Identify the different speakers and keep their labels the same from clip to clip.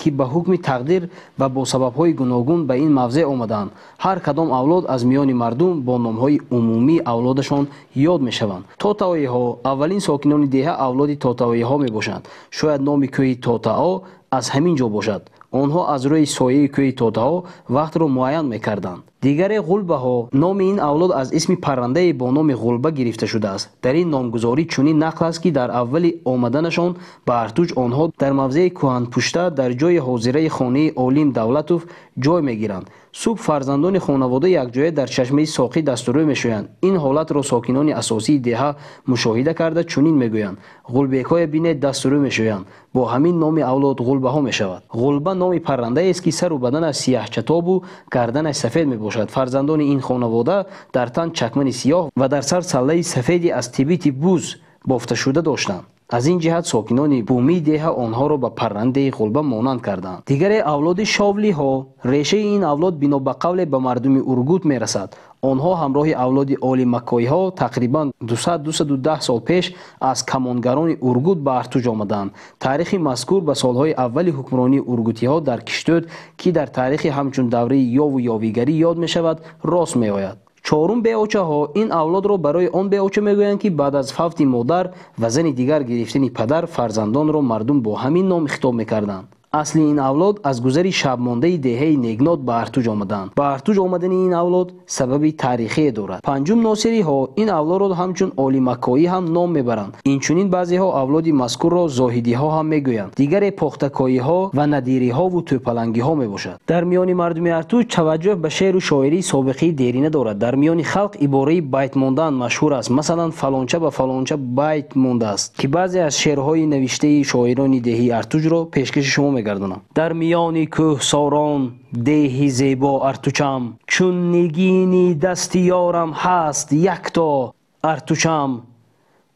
Speaker 1: Ки ба ҳукми тақдир ва бо сабабҳои гуногун ба ин мавзеъ омадаанд. Ҳар кадом авлод аз миёни мардум бо номҳои умумии авлодашон ёд мешаванд. Тотаоиҳо аввалин сокинони деҳа авлоди тотаоиҳо мебошанд. Шояд номи кӯҳи Тотао аз ҳамин ҷо бошад. Онҳо аз рӯи сояи кӯҳи Тотао вақтро муайян мекарданд. Дигаре ғулбаҳо. Номи ин авлод аз исми паррандае бо номи ғулба гирифта шудааст. Дар ин номгузорӣ чунин нақл аст, ки дар аввали омаданашон ба Артуҷ онҳо дар мавзеи кӯҳанпушта, дар ҷои ҳозираи хонаи Олим Давлатов ҷой мегиранд. Субҳ фарзандони хонавода якҷоя дар чашмаи соқӣ дастурӯ мешӯянд. Ин ҳолатро сокинони асосии деҳа мушоҳида карда, чунин мегӯянд: «Ғулбекҳое бинед, дастурӯ мешӯянд». Бо ҳамин номи авлод ғулбаҳо мешавад. Ғулба номи паррандаест, ки сару баданаш сияҳчатобу гарданаш сафед мебошад. Фарзандони ин хонавода дар тан чакмани сиёҳ ва дар сар саллаи сафеди аз тибити буз бофташуда доштанд. Аз ин ҷиҳат сокинони бумии деҳа онҳоро ба паррандаи ғулба монанд карданд. Дигаре авлоди шовлиҳо. Решаи ин авлод бино ба қавле ба мардуми Ургут мерасад. Онҳо ҳамроҳи авлоди олимакоиҳо тақрибан 200-210 сол пеш аз камонгарони Ургут ба Артуҷ омаданд. Таърихи мазкур ба солҳои аввали ҳукмронии ургутиҳо дар Киштӯд, ки дар таърихи ҳамчун давраи ёву ёвигарӣ ёд мешавад, рост меояд. Чорум беочаҳо. Ин авлодро барои он беоча мегӯянд, ки баъд аз фавти модар ва зани дигар гирифтани падар, фарзандонро мардум бо ҳамин ном хитоб мекарданд. Асли ин авлод аз гузари шабмондаи деҳаи Негнот ба Артуҷ омаданд. Ба Артуҷ омадани ин авлод сабаби таърихие дорад. Панҷум носириҳо. Ин авлодро ҳамчун олимакоӣ ҳам ном мебаранд. Инчунин баъзеҳо авлоди мазкурро зоҳидиҳо ҳам мегӯянд. Дигаре похтакоиҳо ва надириҳову тӯпалангиҳо мебошад. Дар миёни мардуми Артуҷ таваҷҷӯҳ ба шеъру шоирии собиқии дерина дорад. Дар миёни халқ ибораи байт мондан машҳур аст. Масалан, фалонча ба фалонча байт мондааст, ки баъзе аз шеърҳои навиштаи шоирони деҳии Артуҷро пешкаши шумо мегардонам. Дар миёни кӯҳсорон деҳи зебо Артучам, чун нигини дасти ёрам ҳаст якто Артучам.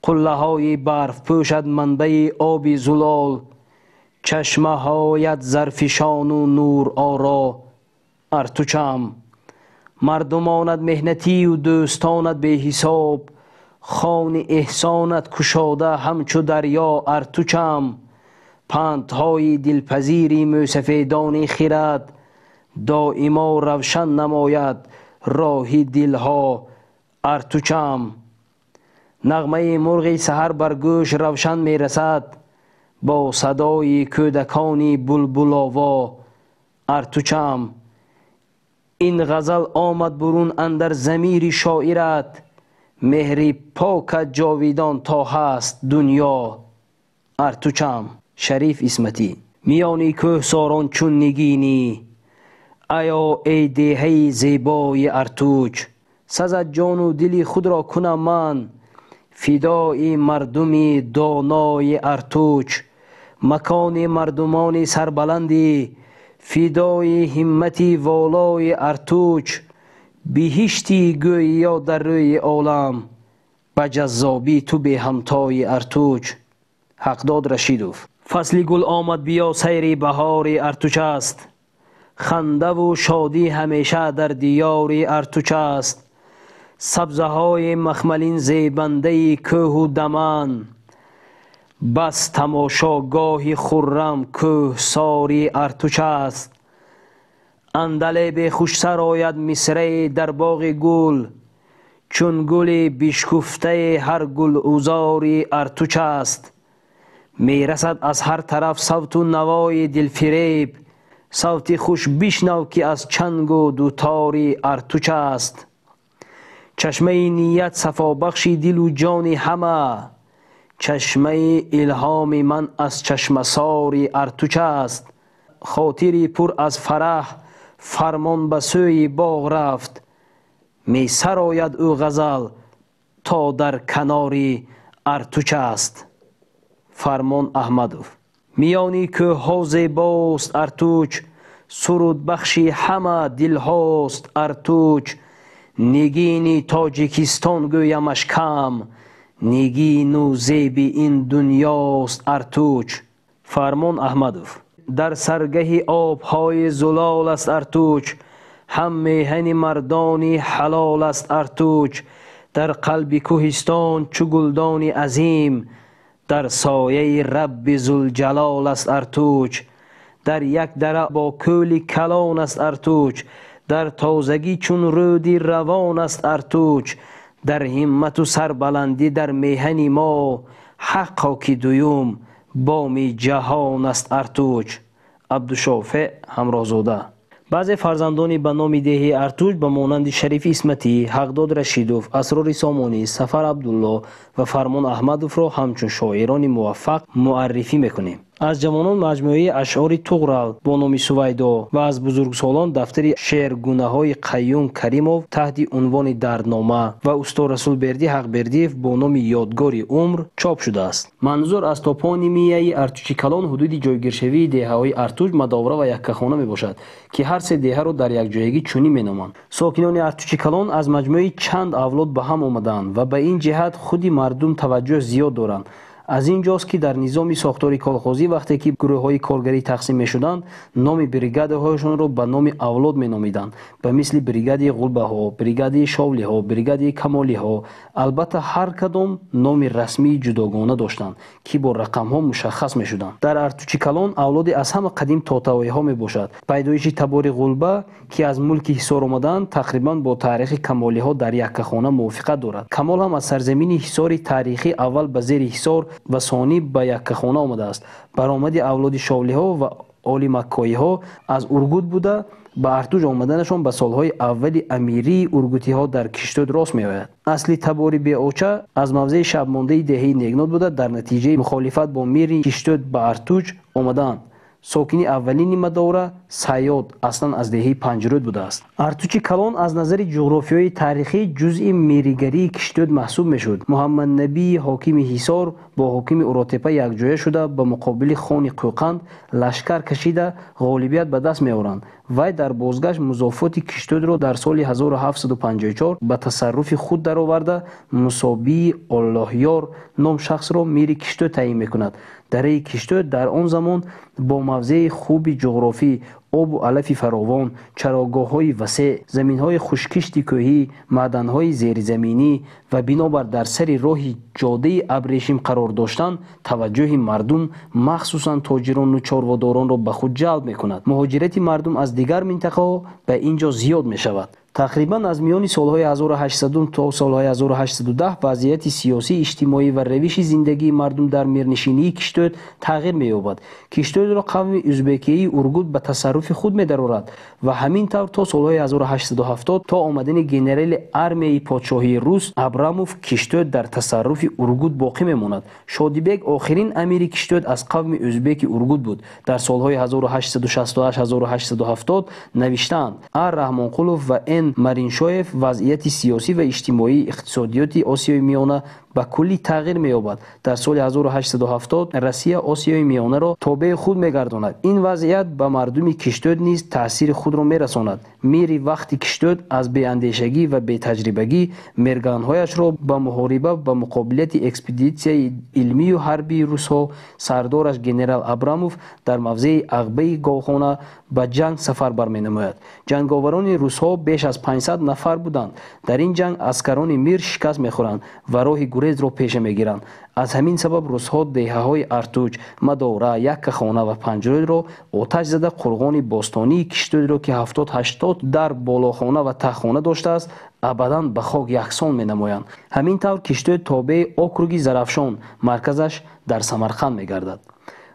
Speaker 1: Қуллаҳои барф пӯшад манбаи оби зулол, чашмаҳоят зарфишону нуроро Артучам. Мардумонат меҳнатию дӯстонат беҳисоб, хони эҳсонат кушода ҳамчу дарё Артучам. Пандҳои дилпазири мӯсафедони хирад доимо равшан намояд роҳи дилҳо Артучам. Нағмаи мурғи саҳар бар гӯш равшан мерасад бо садои кӯдакони булбулово Артучам. Ин ғазал омад бурун андар замири шоират, меҳри покат ҷовидон то ҳаст дунё Артучам. Шариф Исматӣ. Миёни кӯҳсорон чун нигинӣ, аё эй деҳаи зебои Артуҷ, сазад ҷону дили худро кунам ман фидои мардуми донои Артуҷ. Макони мардумони сарбаландӣ, фидои ҳиммати волои Артуҷ. Биҳишти гӯё дар рӯи олам, ба ҷаззобӣ ту беҳамтои Артуҷ. Ҳақдод Рашидов. Фасли гул омад, биё сайри баҳори Артуч аст. Хандаву шодӣ ҳамеша дар диёри Артуч аст. Сабзаҳои махмалин зебандаи кӯҳу даман, бас тамошогоҳи хуррам кӯҳсори Артуч аст. Андалебе хушсарояд мисрае дар боғи гул, чун гули бишкуфтаи ҳар гулузори Артуч аст. Мерасад аз ҳар тараф савту навои дилфиреб, савти хуш бишнав, ки аз чангу дутори Артуч аст. Чашмаи ният сафобахши дилу ҷони ҳама, чашмаи илҳоми ман аз чашмасори Артуч аст. Хотири пур аз фараҳ фармон ба сӯи боғ рафт, месарояд ӯ ғазал то дар канори Артуч аст. Фармон Аҳмадов. Миёни кӯҳҳо зебост Артуч, сурудбахши ҳама дилҳост Артуч. Нигини Тоҷикистон гӯямаш кам, нигину зеби ин дунёст Артуч. Фармон Аҳмадов. Дар саргаҳи обҳои зулол аст Артуч, ҳам меҳани мардони ҳалол аст Артуч. Дар қалби кӯҳистон чу гулдони азим, дар сояи Рабби Зулҷалол аст Артуч. Дар як дара бо кӯли калон аст Артуч, дар тозагӣ чун рӯди равон аст Артуч. Дар ҳиммату сарбаландӣ дар меҳани мо, ҳаққо ки дуюм боми ҷаҳон аст Артуч. Абдушофеъ Ҳамроҳзода. Баъзе фарзандони ба номи деҳаи Артуч ба монанди Шарифи Исматӣ, Ҳақдод Рашидов, Асрори Сомонӣ, Сафар Абдулло ва Фармон Аҳмадовро ҳамчун шоирони муваффақ муаррифӣ мекунем. Аз ҷавонон маҷмӯаи ашъори Туғрал бо номи Сувайдо ва аз бузургсолон дафтари шеъргунаҳои Қаюм Каримов таҳти унвони Дарднома ва усто Расулбердӣ Ҳақбердиев бо номи Ёдгори умр чоп шудааст. Манзур аз топонимияи Артучи калон ҳудуди ҷойгиршавии деҳаҳои Артуч, Мадовра ва Яккахона мебошад, ки ҳар се деҳаро дар якҷоягӣ чунин меноманд. Сокинони Артучи калон аз маҷмӯи чанд авлод ба ҳам омадаанд ва ба ин ҷиҳат худи мардум таваҷҷӯҳ зиёд доранд. Аз ин ҷост, ки дар низоми сохтори колхозӣ вақте ки гурӯҳҳои коргарӣ тақсим мешуданд, номи бригадаҳояшонро ба номи авлод меномиданд, ба мисли бригади Ғулбаҳо, бригади Шовлиҳо, бригади Камолиҳо. Албатта, ҳар кадом номи расмии ҷудогона доштанд, ки бо рақамҳо мушаххас мешуданд. Дар Артучи калон авлоди аз ҳама қадим тотавоиҳо мебошад. Пайдоиши табори Ғулба, ки аз мулки Ҳисор омадаанд, тақрибан бо таърихи Камолиҳо дар Яккахона мувофиқат дорад. Камол ҳам аз сарзамини Ҳисори таърихӣ аввал ба зери Ҳисор ва сонӣ ба Яккахона омадааст. Баромади авлоди Шовлиҳо ва Олимаккоиҳо аз Ургут буда, ба Артуч омаданашон ба солҳои аввали амирии ургутиҳо дар Киштӯд рост меояд. Асли табори Беоча аз мавзеи шабмондаи деҳаи Негнот буда, дар натиҷаи мухолифат бо мири Киштӯд ба Артуч омадаанд. Сокини аввалини Мадовра Сайёд аслан аз деҳаи Панҷрӯд будааст. Артучи калон аз назари ҷуғрофиёи таърихӣ ҷузъи миригарии Киштӯд маҳсуб мешуд. Муҳаммаднабии ҳокими Ҳисор бо ҳокими Уротепа якҷоя шуда ба муқобили хони Қӯқанд лашкар кашида ғолибият ба даст меоранд. Вай дар бозгашт музофоти Киштӯдро дар соли 1754 ба тасарруфи худ дароварда, мусобии Оллоҳёр ном шахсро мири Киштӯд таъин мекунад. Дараи Киштӯд дар он замон бо мавзеи хуби ҷуғрофӣ, обу алафи фаровон, чарогоҳҳои васеъ, заминҳои хушкишти кӯҳӣ, маъданҳои зеризаминӣ ва бинобар дар сари роҳи ҷодаи абрешим қарор доштан, таваҷҷӯҳи мардум, махсусан тоҷирону чорводоронро ба худ ҷалб мекунад. Муҳоҷирати мардум аз дигар минтақаҳо ба ин ҷо зиёд мешавад. Тақрибан аз миёни солҳои 1800 то солҳои 1810 вазъияти сиёсӣ, иҷтимоӣ ва равиши зиндагии мардум дар мирнишинии Киштӯд тағйир меёбад. Киштӯдро қавми ӯзбекияи Ургут ба тасарруфи худ медарорад ва ҳамин тавр то солҳои 1870 то омадани генерали армияи подшоҳии рус Абрамов Киштӯд дар тасарруфи Ургут боқӣ мемонад. Шодибек охирин амири Киштӯд аз қавми ӯзбеки Ургут буд. Дар солҳои 1868-1870 навиштаанд А. Раҳмонқулов ва Н. Мариншоев вазъияти сиёсӣ ва иҷтимоии иқтисодиёти Осиёи Миёна ба куллӣ тағйир меёбад. Дар соли 1870 Россия Осиёи Миёнаро тобеи худ мегардонад. Ин вазъият ба мардуми Киштӯд низ таъсири худро мерасонад. Мири вақти Киштӯд аз беандешагӣ ва бетаҷрибагӣ мерганҳояшро ба муҳориба ба муқобилияти экспедитсияи илмию ҳарбии русҳо сардораш генерал Абрамов дар мавзеи Ағбаи Говхона ба ҷанг сафарбар менамояд. Ҷанговарони русҳо беш аз 500 нафар буданд. Дар ин ҷанг аскарони мир шикаст мехӯранд ва роҳи гурезро пеша мегиранд. Аз ҳамин сабаб русҳо деҳаҳои Артуч, Мадовра, Яккахона ва Панҷрӯдро оташ зада қурғони бостонии Киштӯдро, ки 70-80 дар болохона ва таххона доштааст, абадан ба хок яксон менамоянд. Ҳамин тавр Киштӯд тобеи округи Зарафшон, марказаш дар Самарқанд мегардад.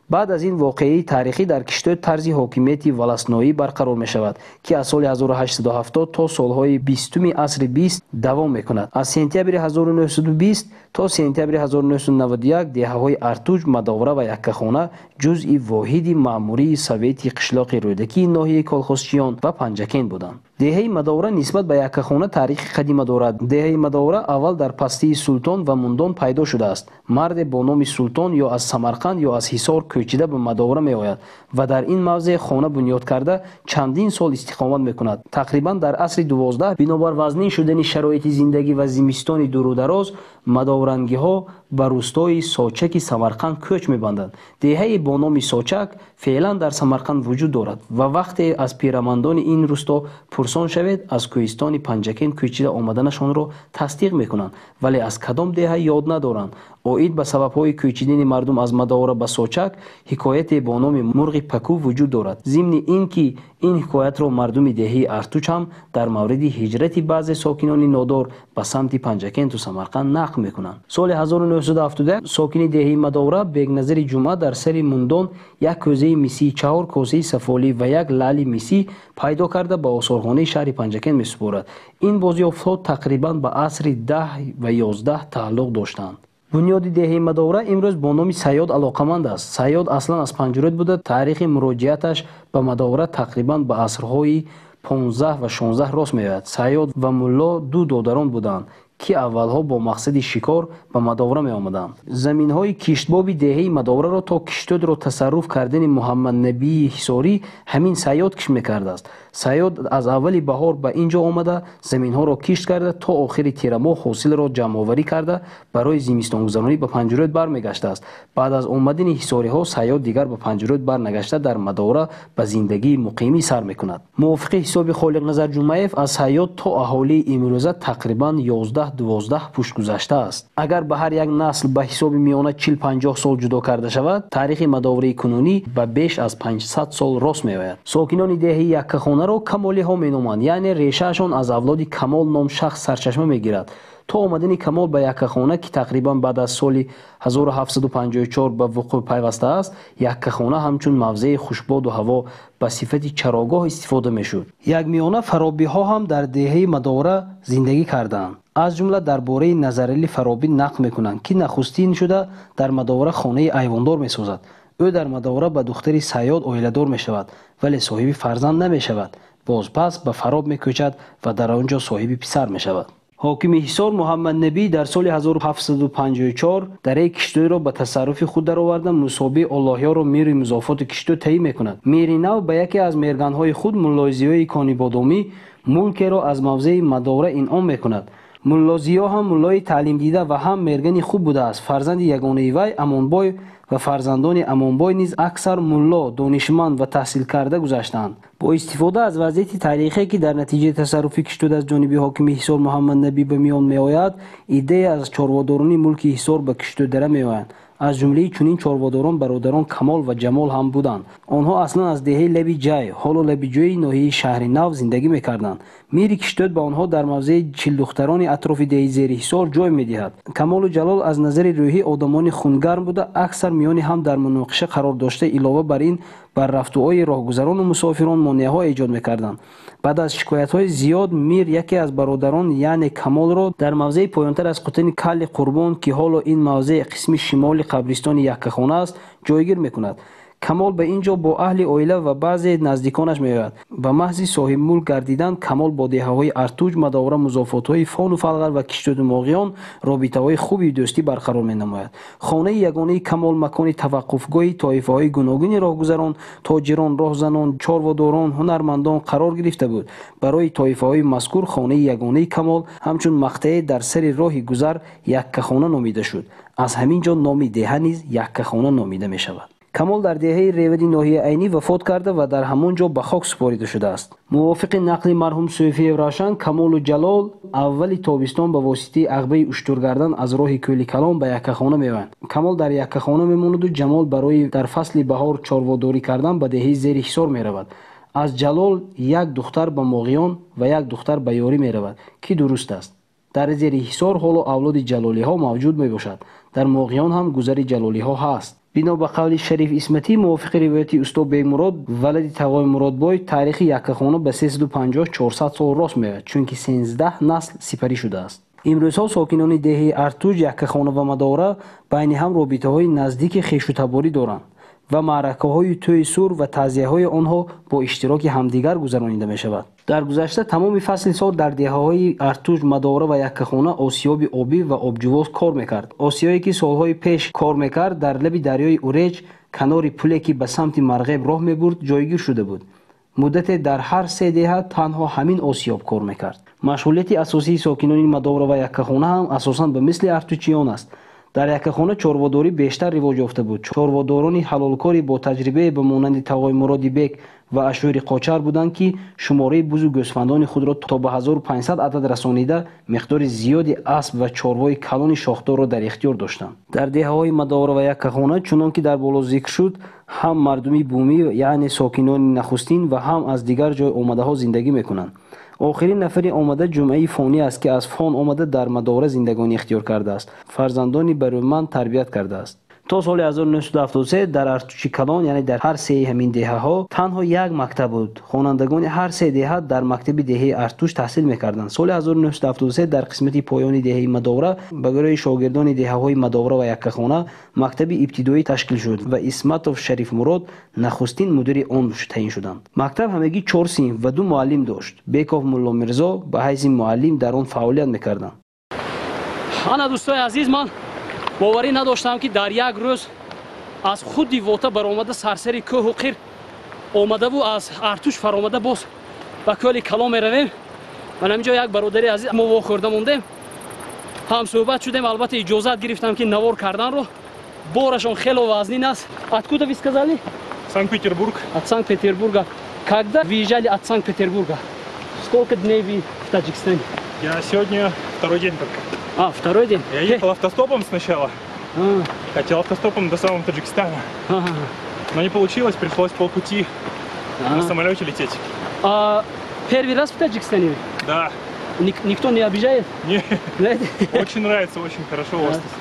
Speaker 1: Баъд аз ин воқеаи таърихӣ дар Киштӯд тарзи ҳокимияти волостноӣ барқарор мешавад, ки аз соли 1870 то солҳои 20 асри 20 давом мекунад. Аз сентябри 1920 то сентябри 1991 деҳаҳои Артуч, Мадовра ва Яккахона ҷузъи воҳиди маъмурии Совети қишлоқи Рӯдакии ноҳияи Колхозчиён ва Панҷакент буданд. Деҳаи Мадовра нисбат ба Яккахона таърихи қадима дорад. Деҳаи Мадовра аввал дар пастии Султон ва Мундон пайдо шудааст. Марде бо номи Султон ё аз Самарқанд ё аз Ҳисор кӯчида ба Мадовра меояд ва дар ин мавзеъ хона бунёд карда чандин сол истиқомат мекунад. Тақрибан дар асри 12 бинобар вазнин шудани шароити зиндагӣ ва зимистони дуру дароз мадоврангиҳо ба рустои Сочаки Самарқанд кӯч мебанданд. Деҳае бо номи Сочак феълан дар Самарқанд вуҷуд дорад ва вақте аз пирамандони ин русто пурсон шавед, аз кӯҳистони Панҷакент кӯчида омаданашонро тасдиқ мекунанд, вале аз кадом деҳа ёд надоранд. Оид ба сабабҳои кӯчидани мардум аз Мадовра ба Сочак ҳикояте бо номи мурғи пакӯ вуҷуд дорад. Зимни ин ки ин ҳикоятро мардуми деҳаи Артуч ҳам дар мавриди ҳиҷрати баъзе сокинони нодор ба самти Панҷакенту Самарқанд нақл мекунанд. Соли 1971 сокини деҳаи Мадовра Бегназари Ҷумъа дар сари Мундон як кӯзаи мисӣ, 4 косаи сафолӣ ва як лаъли мисӣ пайдо карда ба осорхонаи шаҳри Панҷакент месупорад. Ин бозёфтҳо тақрибан ба асри 10 ва 11 тааллуқ доштанд. Бунёди деҳаи Мадовра имрӯз бо номи Сайёд алоқаманд аст. Сайёд аслан аз Панҷрӯд буда, таърихи муроҷиаташ ба Мадовра тақрибан ба асрҳои 15 ва 16 рост меояд. Сайёд ва Мулло ду додарон буданд, ки аввалҳо бо мақсади шикор ба Мадовра меомаданд. Заминҳои киштбоби деҳаи Мадовраро то киштӯдро тасарруф кардани Муҳаммаднабии Ҳисорӣ ҳамин Сайёд кишт мекардааст. Сайёд аз аввали баҳор ба ин ҷо омада, заминҳоро кишт карда, то охири тирамоҳ ҳосилро ҷамъоварӣ карда, барои зимистонгузаронӣ ба Панҷрӯд бармегаштааст. Баъд аз омадани ҳисориҳо Сайёд дигар ба Панҷрӯд барнагашта, дар Мадовра ба зиндагии муқимӣ сар мекунад. Мувофиқи ҳисоби Холиқназар Ҷумъаев аз Сайёд то аҳолии имрӯза тақрибан 11-12 пушт гузаштааст. Агар ба ҳар як насл ба ҳисоби миёна 40-50 сол ҷудо карда шавад, таърихи Мадовраи кунунӣ ба беш аз 500 сол рост меояд. Сокинони деҳаи Яккахонаро камолиҳо меноманд, яъне решаашон аз авлоди Камол ном шахс сарчашма мегирад. То омадани Камол ба Яккахона, ки тақрибан баъд аз соли 1754 ба вуқӯъ пайвастааст, Яккахона ҳамчун мавзеи хушбоду ҳаво ба сифати чарогоҳ истифода мешуд. Якмиёна фаробиҳо ҳам дар деҳаи Мадовра зиндагӣ карданд. Аз ҷумла дар бораи Назарали Фаробӣ нақл мекунанд, ки нахустин шуда дар Мадовра хонаи айвондор месозад. Ӯ дар Мадовра ба духтари Сайёд оиладор мешавад, вале соҳиби фарзанд намешавад. Бозпас ба Фароб мекӯчад ва дар он ҷо соҳиби писар мешавад. Ҳокими Ҳисор Муҳаммаднабӣ дар соли 1754 дараи Киштӯйро ба тасарруфи худ дароварда, мусобии Оллоҳёрро мири музофоти Киштӯй таъин мекунад. Мири нав ба яке аз мерганҳои худ Муллозиёи Конибодомӣ мулкеро аз мавзеи Мадовра инъом мекунад. Муллозиё ҳам муллои таълимдида ва ҳам мергани хуб будааст. Фарзанди ягонаи вай Амонбой ва фарзандони Амонбой низ аксар мулло, донишманд ва таҳсилкарда гузаштаанд. Бо истифода аз вазъияти таърихе, ки дар натиҷаи тасарруфи Киштӯд аз ҷониби ҳокими Ҳисор Муҳаммаднабӣ ба миён меояд, иддае аз чорводорони мулки Ҳисор ба Киштӯдара меоянд. Аз ҷумлаи чунин чорводорон бародарон Камол ва Ҷамол ҳам буданд. Онҳо аслан аз деҳаи Лаби Ҷай, ҳоло Лаби Ҷӯи ноҳияи Шаҳри Нав зиндагӣ мекарданд. Мири Киштӯд ба онҳо дар мавзеи чилдухтарони атрофи деҳаи Зери Ҳисор ҷой медиҳад. Камолу Ҷалол аз назари рӯҳӣ одамони хунгарм буда, аксар миёни ҳам дар муноқиша қарор дошта, илова бар ин бар рафтуои роҳгузарону мусофирон монеаҳо эҷод мекарданд. Баъд аз шикоятҳои зиёд мир яке аз бародарон, яъне Камолро дар мавзеи поёнтар аз қутани Калли Қурбон, ки ҳоло ин мавзеъ қисми шимоли қабристони Яккахона аст, ҷойгир мекунад. Камол ба ин ҷо бо аҳли оила ва баъзе наздиконаш меояд. Ба маҳзи соҳибмулк гардидан Камол бо деҳаҳои Артуҷ, Мадовра, музофотҳои Фону Фалғар ва Киштӯду Моғиён робитаҳои хуби дӯстӣ барқарор менамояд. Хонаи ягонаи Камол макони таваққуфгоҳи тоифаҳои гуногуни роҳгузарон, тоҷирон, роҳзанон, чорводорон, ҳунармандон қарор гирифта буд. Барои тоифаҳои мазкур хонаи ягонаи Камол ҳамчун мақтае дар сари роҳи гузар Яккахона номида шуд. Аз ҳамин ҷо номи деҳа низ Яккахона номида мешавад. Камол дар деҳаи Ревади ноҳияи Айнӣ вафот карда ва дар ҳамон ҷо ба хок супорида шудааст. Мувофиқи нақли марҳум Сӯфиев Равшан, Камолу Ҷалол аввали тобистон ба воситаи ағбаи уштургардан аз роҳи Кӯли Калон ба Яккахона меоянд. Камол дар Яккахона мемонаду Ҷамол барои дар фасли баҳор чорводорӣ кардан ба деҳаи Зери Ҳисор меравад. Аз Ҷалол як духтар ба Моғиён ва як духтар ба Ёрӣ меравад, ки дуруст аст. Дар Зери Ҳисор ҳоло авлоди ҷалолиҳо мавҷуд мебошад. Дар Моғиён ҳам гузари ҷалолиҳо ҳаст. Бино ба қавли Шариф Исматӣ, мувофиқи ривояти устод Бегмурод, валади Тағои Муродбой, таърихи Яккахона ба 350-400 сол рост меояд, чунки 13 насл сипарӣ шудааст. Имрӯзҳо сокинони деҳаи Артуҷ, Яккахона ва Мадовра байни ҳам робитаҳои наздики хешутаборӣ доранд ва маъракаҳои тӯи сур ва таъзияҳои онҳо бо иштироки ҳамдигар гузаронида мешавад. Дар гузашта тамоми фасли сол дар деҳаҳои Артуҷ, Мадовра ва Яккахона осиёби обӣ ва обҷувоз кор мекард. Осиёе ки солҳои пеш кор мекард, дар лаби дарёи Уреҷ, канори пуле ки ба самти Марғеб роҳ мебурд, ҷойгир шуда буд. Муддате дар ҳар се деҳа танҳо ҳамин осиёб кор мекард. Машғулияти асосии сокинони Мадовра ва Яккахона ҳам асосан ба мисли артучиён аст. Дар Яккахона чорводорӣ бештар ривоҷ ёфта буд. Чорводорони ҳалолкорӣ бо таҷрибае ба монанди Тағои Муроди Бек ва Ашӯри Қочар буданд, ки шумораи бузу гӯсфандони худро то ба 1500 адад расонида, миқдори зиёди асп ва чорвои калони шохдорро дар ихтиёр доштанд. Дар деҳаҳои Мадовра ва Яккахона, чунон ки дар боло зикр шуд, ҳам мардуми бумӣ, яъне сокинони нахустин, ва ҳам аз дигар ҷой омадаҳо зиндагӣ мекунанд. Охирин нафари омада Ҷумъаи Фонӣ аст, ки аз Фон омада дар Мадовра зиндагонӣ ихтиёр кардааст, фарзандони барӯманд тарбият кардааст. То соли 1973 дар Артучи Калон, яъне дар ҳар сеи ҳамин деҳаҳо, танҳо як мактаб буд. Хонандагони ҳар се деҳа дар мактаби деҳаи Артуш таҳсил мекарданд. Соли 1973 дар қисмати поёни деҳаи Мадовра ба гурӯҳи шогирдони деҳаҳои Мадовра ва Яккахона мактаби ибтидоӣ ташкил шуд ва Исматов Шарифмурод нахустин мудири он таъин шуданд. Мактаб ҳамагӣ 4 синф ва 2 муаллим дошт. Беков Мулломирзо ба ҳайси муаллим дар он фаъолият мекарданд.
Speaker 2: Ана, дӯстои азиз, ман боварӣ надоштам, ки дар як рӯз аз худи Вота баромада, сарсари кӯҳу қир омадаву аз Артуш фаромада, боз ба Кӯли Калон меравем. Ман ҳаминҷо як бародари азиз мо вохӯрда мондем, ҳамсӯҳбат шудем. Албатта, иҷозат гирифтам, ки навор карданро, борашон хело вазнин аст. Откуда вы сказали?
Speaker 3: Санкт-Петербург.
Speaker 2: От Санкт-Петербурга. Когда выезжали от Санкт-Петербурга? Сколько дней вы в Таджикистане?
Speaker 3: Я сегодня второй день только.
Speaker 2: А, второй день?
Speaker 3: Я ехал автостопом сначала. Хотел автостопом до самого Таджикистана. Но не получилось, пришлось полпути на самолете лететь.
Speaker 2: А первый раз в Таджикистане?
Speaker 3: Да.
Speaker 2: Никто не обижает?
Speaker 3: Нет. Очень нравится, очень хорошо у вас тут.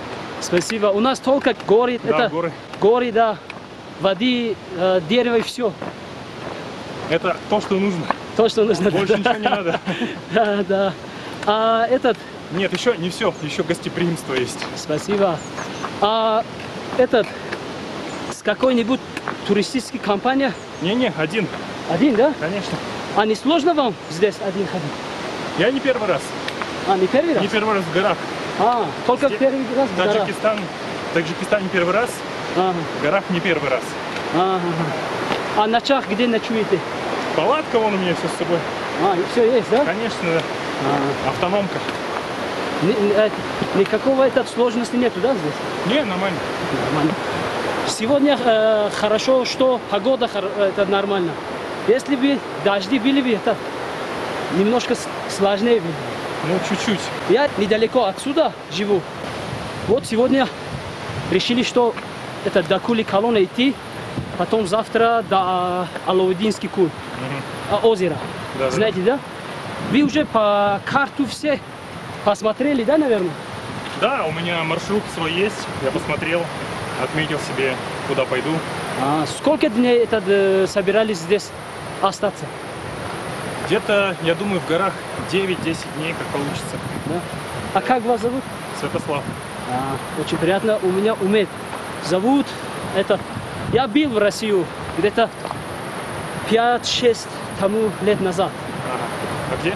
Speaker 2: Спасибо. У нас только горы.
Speaker 3: Да,
Speaker 2: это
Speaker 3: горы.
Speaker 2: Горы, да. Воды, дерево и все.
Speaker 3: Это то, что нужно.
Speaker 2: То, что нужно.
Speaker 3: Больше ничего не надо.
Speaker 2: Да, да. А этот...
Speaker 3: Нет, еще не все, еще гостеприимство есть.
Speaker 2: Спасибо. А этот, с какой-нибудь туристической компанией?
Speaker 3: Не-не, один.
Speaker 2: Один, да?
Speaker 3: Конечно.
Speaker 2: А не сложно вам здесь один ходить?
Speaker 3: Я не первый раз.
Speaker 2: А, не первый раз?
Speaker 3: Не первый раз в горах.
Speaker 2: А, только первый раз в горах.
Speaker 3: Таджикистан не первый раз, в горах не первый раз.
Speaker 2: Ага. А ночах где ночуете?
Speaker 3: Палатка вон у меня все с собой.
Speaker 2: А, и все есть, да?
Speaker 3: Конечно, да. Автономка.
Speaker 2: Никакого этот сложности нету, да, здесь?
Speaker 3: Не, нормально.
Speaker 2: Нормально. Сегодня хорошо, что погода это нормально. Если бы дожди были бы, это немножко сложнее было.
Speaker 3: Ну, чуть-чуть.
Speaker 2: Я недалеко отсюда живу. Вот сегодня решили, что это до Кули Калона идти, потом завтра до Алаудинский Кул, озера.
Speaker 3: Да,
Speaker 2: знаете, да? Вы уже по карту все посмотрели, да, наверное?
Speaker 3: Да, у меня маршрут свой есть. Я посмотрел, отметил себе, куда пойду.
Speaker 2: А сколько дней этот, собирались здесь остаться?
Speaker 3: Где-то, я думаю, в горах 9-10 дней, как получится.
Speaker 2: Да? А как вас зовут?
Speaker 3: Святослав.
Speaker 2: А, очень приятно. У меня Умед зовут. Это... Я был в Россию где-то 5-6 тому лет назад.
Speaker 3: Ага. А где?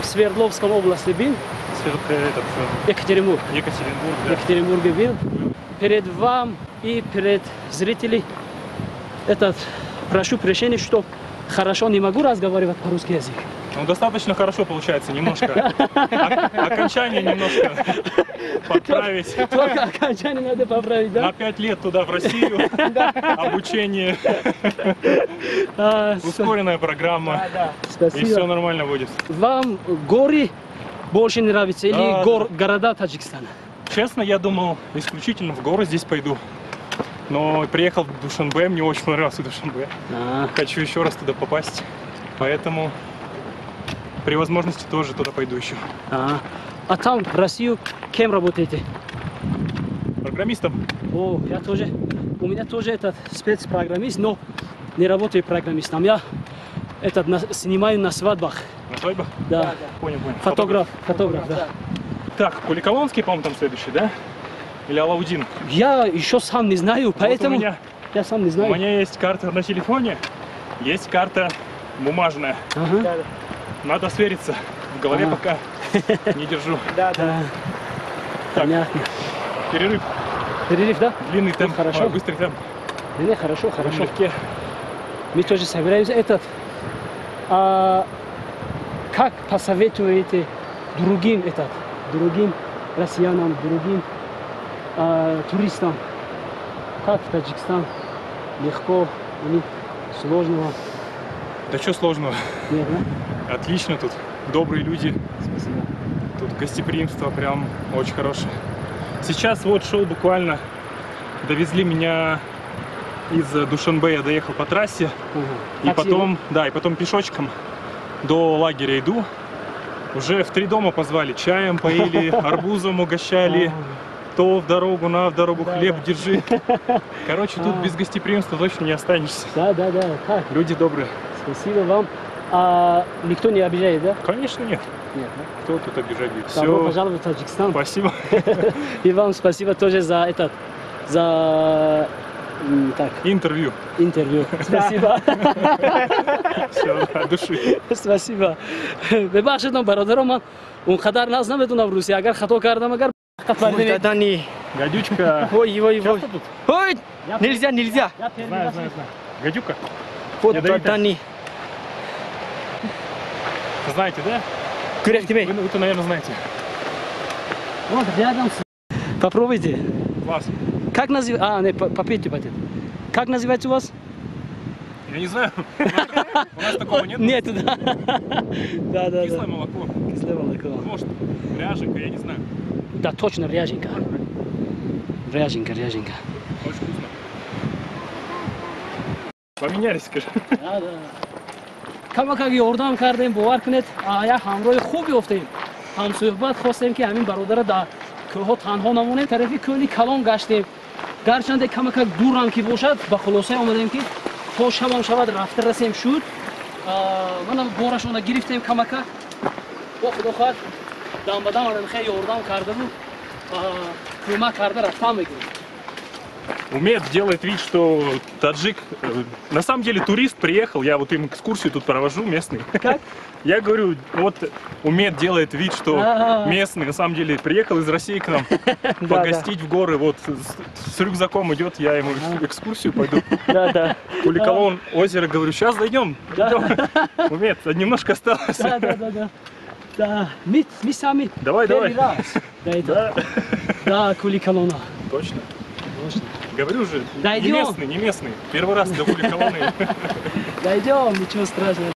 Speaker 2: В Свердловском области был. Екатеринбург.
Speaker 3: Екатеринбург, да.
Speaker 2: Екатеринбурге был. Перед вам и перед зрителями этот, прошу прощения, что хорошо не могу разговаривать по-русски язык.
Speaker 3: Ну, достаточно хорошо получается, немножко. Окончание немножко поправить.
Speaker 2: Только окончание надо поправить, да?
Speaker 3: На 5 лет туда, в Россию, обучение, ускоренная программа.
Speaker 2: Спасибо.
Speaker 3: И все нормально будет.
Speaker 2: Вам горы больше нравятся или города Таджикистана?
Speaker 3: Честно, я думал, исключительно в горы здесь пойду. Но приехал в Душанбе, мне очень понравился Душанбе. Хочу еще раз туда попасть, поэтому при возможности тоже туда пойду еще.
Speaker 2: А там в Россию кем работаете?
Speaker 3: Программистом.
Speaker 2: О, я тоже. У меня тоже этот спецпрограммист, но не работаю программистом. Я этот снимаю на свадьбах.
Speaker 3: На свадьбах?
Speaker 2: Да.
Speaker 3: Понял, понял.
Speaker 2: Фотограф, фотограф, да.
Speaker 3: Так, Куликолонский, по-моему, там следующий, да? Или Алаудин?
Speaker 2: Я еще сам не знаю, поэтому
Speaker 3: вот у меня,
Speaker 2: я сам не знаю.
Speaker 3: У меня есть карта на телефоне, есть карта бумажная.
Speaker 2: Ага.
Speaker 3: Надо свериться. В голове пока не держу.
Speaker 2: Да, да.
Speaker 3: Так,
Speaker 2: понятно.
Speaker 3: Перерыв.
Speaker 2: Перерыв, да?
Speaker 3: Длинный темп,
Speaker 2: хорошо.
Speaker 3: Быстрый темп.
Speaker 2: Не, хорошо, хорошо.
Speaker 3: Легке.
Speaker 2: Мы тоже собираемся. Этот, как посоветуете другим, этот, другим россиянам, другим Туристам. Как в Таджикистан? Легко или сложного?
Speaker 3: Да что сложного?
Speaker 2: Нет, да?
Speaker 3: Отлично тут. Добрые люди.
Speaker 2: Спасибо.
Speaker 3: Тут гостеприимство прям очень хорошее. Сейчас вот шел буквально, довезли меня из Душанбе, я доехал по трассе.
Speaker 2: Угу.
Speaker 3: И потом, да, и потом пешочком до лагеря иду. Уже в 3 дома позвали, чаем поили, арбузом угощали. То в дорогу, на в дорогу,
Speaker 2: да,
Speaker 3: хлеб
Speaker 2: да.
Speaker 3: Держи. Короче, тут без гостеприимства точно не останешься.
Speaker 2: Да, да, да. Так.
Speaker 3: Люди добрые.
Speaker 2: Спасибо вам. А никто не обижает, да?
Speaker 3: Конечно, нет.
Speaker 2: Нет, да?
Speaker 3: Кто тут обижать будет?
Speaker 2: Добро
Speaker 3: Всё.
Speaker 2: пожаловать в Таджикистан.
Speaker 3: Спасибо.
Speaker 2: И вам спасибо тоже за этот, за так.
Speaker 3: Интервью.
Speaker 2: Интервью. Спасибо.
Speaker 3: Все, от души.
Speaker 2: Спасибо. Бебахшед нам, бародарам, ман он қадар наз намедонам русӣ. Агар хато кардам, агар
Speaker 3: Гадючка.
Speaker 4: Ой, ой, ой. Ой, нельзя, нельзя.
Speaker 3: Знаю, знаю, знаю. Гадюка?
Speaker 4: Вот Дани.
Speaker 3: Знаете, да? Вы-то, наверное, знаете.
Speaker 2: Вот рядом. Попробуйте.
Speaker 3: Класс.
Speaker 2: Как называется? А, не, попейте, попейте. Как называется у вас?
Speaker 3: Я не знаю. У нас такого нет.
Speaker 2: Нет, да. Да, да.
Speaker 3: Кислое молоко.
Speaker 2: Кислое молоко.
Speaker 3: Может, ряженка, я не знаю.
Speaker 2: Да, точно, ряженка. Ряженка, ряженка.
Speaker 3: Очень вкусно. Поменялись, скажи.
Speaker 2: Да, да. Камакак ёрдам кардем, бовар кунед, як ҳамроҳи хуб ёфтем. Ҳамсӯҳбат хостем, ки ҳамин бародара дар кӯҳҳо танҳо намонем. Тарафи кӯли калон гаштем. Гарчанде камакак дурам ки бошад, ба хулосае омадем, ки то шабам шавад рафта расем шуд. Манам борашона гирифтем камакак. Бо худо хоҳад дам ба дам хеле ёрдам кардаву кӯмак карда рафтан мегирем.
Speaker 3: Умед делает вид, что таджик, на самом деле турист приехал, я вот им экскурсию тут провожу, местный.
Speaker 2: Как?
Speaker 3: Я говорю, вот Умед делает вид, что местный, на самом деле приехал из России к нам погостить в горы, вот с рюкзаком идет, я ему экскурсию пойду.
Speaker 4: Да, да.
Speaker 3: Куликолон, озеро, говорю, сейчас зайдем. Умед, немножко осталось.
Speaker 2: Да, да, да, да. Да, мы сами.
Speaker 3: Давай, давай.
Speaker 2: Да, да, Куликолона.
Speaker 3: Точно. Говорю же,
Speaker 2: дойдем.
Speaker 3: Не местный, не местный. Первый раз до Куликолоны.
Speaker 2: Дойдем, ничего страшного.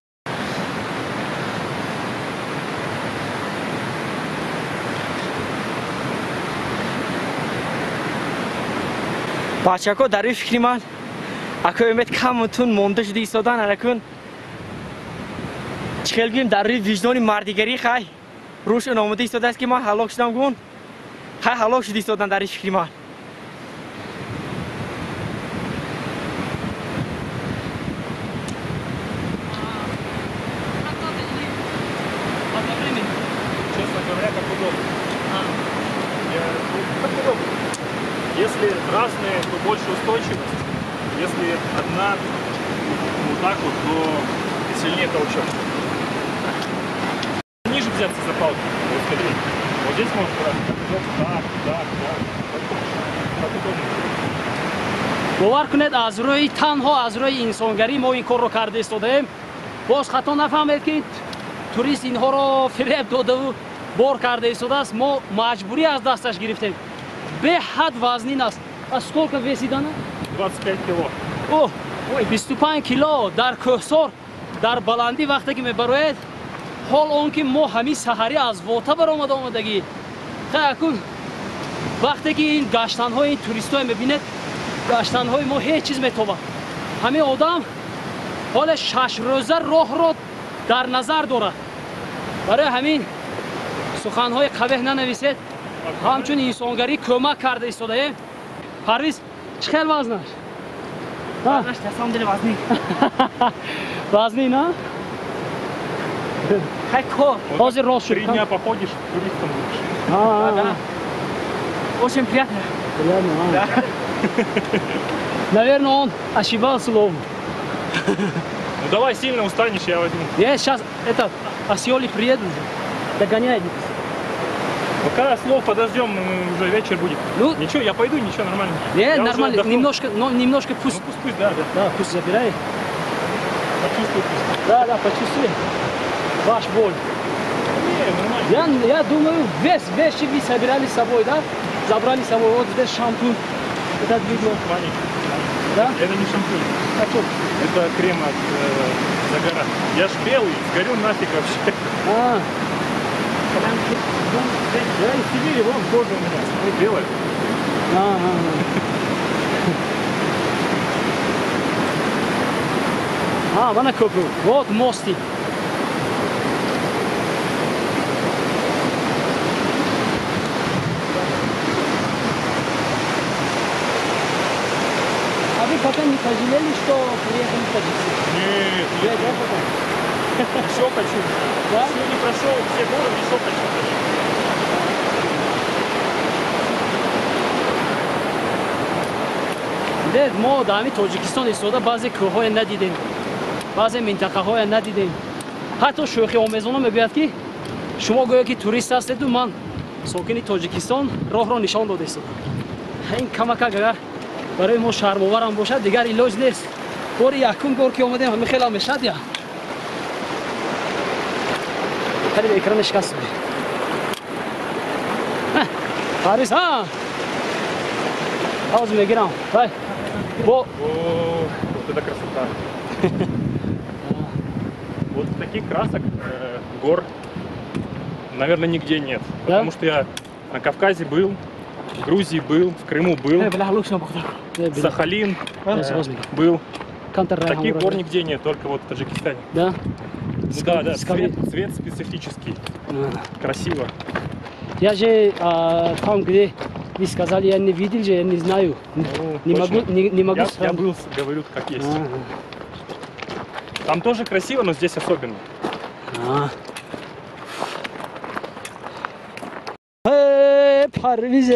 Speaker 4: Бачако, дар фикри ман, акои Умед камтун монда шуда истодан, аракун чӣ хел гӯем, дар рӯи виҷдони мардигарӣ хай рӯшон омода истодааст, ки ман ҳалок шудам гун, хай ҳалок шуда истодан дар фикри ман.
Speaker 3: Честно говоря, как удобно. Как удобно. Если разные, то больше устойчивость. Если одна, вот так вот, то сильнее толчок. Ниже взяться за палки. Вот смотри. Вот здесь можно брать. Так, так, так. Как удобно.
Speaker 2: Бовар кунед, аз рӯи танҳо аз рӯи инсонгарӣ мо ин корро карда истодаем. Боз хато нафаҳмед, ки турист инҳоро фиреб додаву бор карда истодааст. Мо маҷбурӣ аз дасташ гирифтем. Беҳад вазнин аст. А сколько весит она?
Speaker 3: 25 кило.
Speaker 2: О, 25 кило дар кӯҳсор, дар баландӣ вақте ки мебароед, ҳол он ки мо ҳамин саҳарӣ аз вота баромада омадагӣ. Хай акун вақте ки ин гаштанҳои ин туристҳое мебинед, гаштанҳои мо ҳеҷ чиз метобад. Ҳамин одам ҳоле 6 рӯза роҳро дар назар дорад. Барои ҳамин суханҳои қабеҳ нанависед. Ҳамчун инсонгарӣ кӯмак карда истодаем. Парвиз, чӣ хел вазнаш?
Speaker 4: Вазнаш на самом деле вазнин.
Speaker 2: Вазнин, а?
Speaker 4: Хай кор.
Speaker 2: Ҳозир рост шуд.
Speaker 3: 3 дня походишь, туристом будешь.
Speaker 4: Да. Очень приятно.
Speaker 2: Приятно, а? Наверное, он ошибался словом.
Speaker 3: Ну давай, сильно устанешь, я возьму.
Speaker 2: Нет, сейчас этот осёли приедут, догоняет.
Speaker 3: Пока слов подождем, уже вечер будет.
Speaker 2: Ну,
Speaker 3: ничего, я пойду, ничего, нормально.
Speaker 2: Нет, нормально, немножко, но немножко пусть.
Speaker 3: Ну, пусть, пусть, да, да.
Speaker 2: Да, пусть забирает.
Speaker 3: Почувствуй пусть.
Speaker 2: Да, да, почувствуй. Ваш боль.
Speaker 3: Не, нормально.
Speaker 2: Я думаю, весь вещи вы собирали с собой, да? Забрали с собой вот здесь шампунь. Этот видно. Да?
Speaker 3: Это не шампунь.
Speaker 2: А что?
Speaker 3: Это крем от загара. Я ж белый, сгорю нафиг вообще.
Speaker 2: А.
Speaker 3: Я из Сибири, вон кожа у меня, смотри, белая.
Speaker 2: Ага. А, вон копру. Вот мостик. А вы пока не пожалели, что приехали в Таджикистан?
Speaker 3: Нет,
Speaker 2: нет, я пока.
Speaker 3: Еще хочу.
Speaker 2: Да?
Speaker 3: Еще не прошел все горы, еще хочу.
Speaker 2: Дед, мо дар ҳамин Тоҷикистон истода баъзе кӯҳҳое надидем, баъзе минтақаҳое надидем. Ҳатто шӯхиомезона мегӯяд, ки шумо гӯё ки турист ҳастеду ман сокини Тоҷикистон роҳро нишон дода истодам. Ин камакак агар барои мо шармоварам бошад, дигар илоҷ нест. Бори якум бор ки омадем, ҳамин хелам мешад я. Қариб экран шикаст. Парвиз, ҳа? Ҳозир мегирам. Вай.
Speaker 3: Во! Вот это красота! Вот таких красок гор, наверное, нигде нет.
Speaker 2: Да?
Speaker 3: Потому что я на Кавказе был, в Грузии был, в Крыму был, Сахалин был. Таких гор нигде нет, только вот в Таджикистане.
Speaker 2: Да?
Speaker 3: Ну, да, да, цвет специфический. Красиво.
Speaker 2: Я же там, где вы сказали, я не видел же, я не знаю.
Speaker 3: Ну,
Speaker 2: не могу, не могу.
Speaker 3: Я был, говорю, как есть.
Speaker 2: А-а.
Speaker 3: Там тоже красиво, но здесь особенно.
Speaker 2: Парвиз,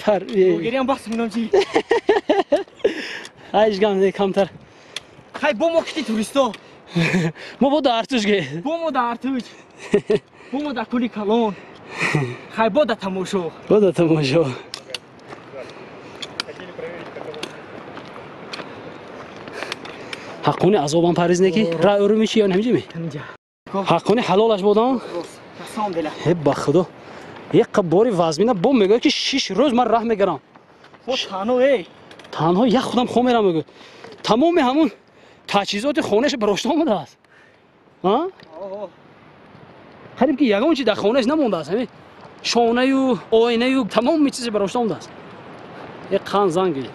Speaker 2: Парвиз. Айжгам, камтар.
Speaker 4: Хай, бо мо кити туристо.
Speaker 2: Мо бо да Артуш ге.
Speaker 4: Бо мо да Артуш. Бо мо да кули калон. Хай, бо да тамошо.
Speaker 2: Бо да тамошо. Ҳаққони азобам Парвиз неки? Ра урумичи ё намиҷими? Ҳаққони ҳалолаш бодам? Э, ба худо. Як бори вазмина бо мегӯяд ки 6 рӯз ман раҳ мегарам.
Speaker 4: Танҳо эй.
Speaker 2: Танҳо як худам хом мерам мегӯяд. Тамоми ҳамун таҷҳизоти хонааш барошта омадааст. А? Қариб ки ягон чи дар хонааш намондааст. Ҳамин шонаю, оинаю, тамоми чизе барошта омадааст. Як хан занг гӯяд.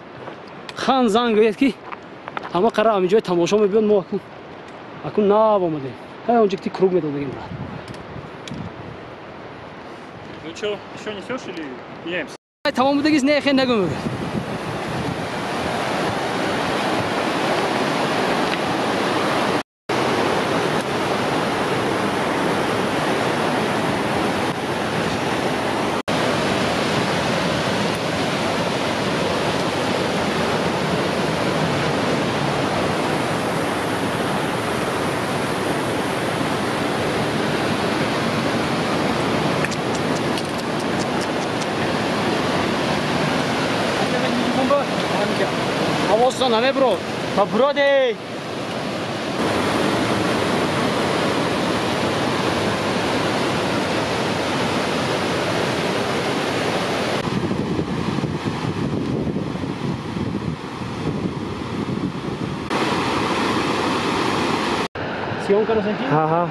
Speaker 2: Хан занг гӯяд ки ҳама қара ҳамин ҷои тамошо мебиёд, мо акун нав омадем. Ҳай онҷо ки круг медодагим.
Speaker 3: Ну чё, ещё несёшь или меняемся?
Speaker 2: Тамом будагист, не, хе нагӯ мегӯяд. Ҳавосто намебро.
Speaker 4: Ба броде.
Speaker 2: Съемка разойти?
Speaker 4: Ага.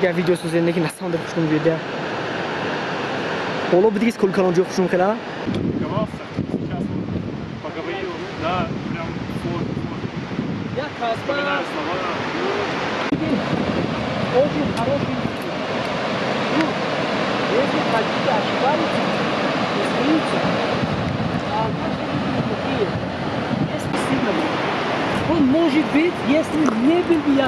Speaker 4: Я видео созем, ки насам дар хушум биёд. Ҳоло бидигис кулкалон ҷо хушум кала?
Speaker 3: Сейчас поговорил, да, прям сложно.
Speaker 2: Я
Speaker 3: вспоминаю слова.
Speaker 2: Очень хороший. Ну, если хотите ошибались, извините. А наши люди такие, если сильно. Он может быть, если не был бы я.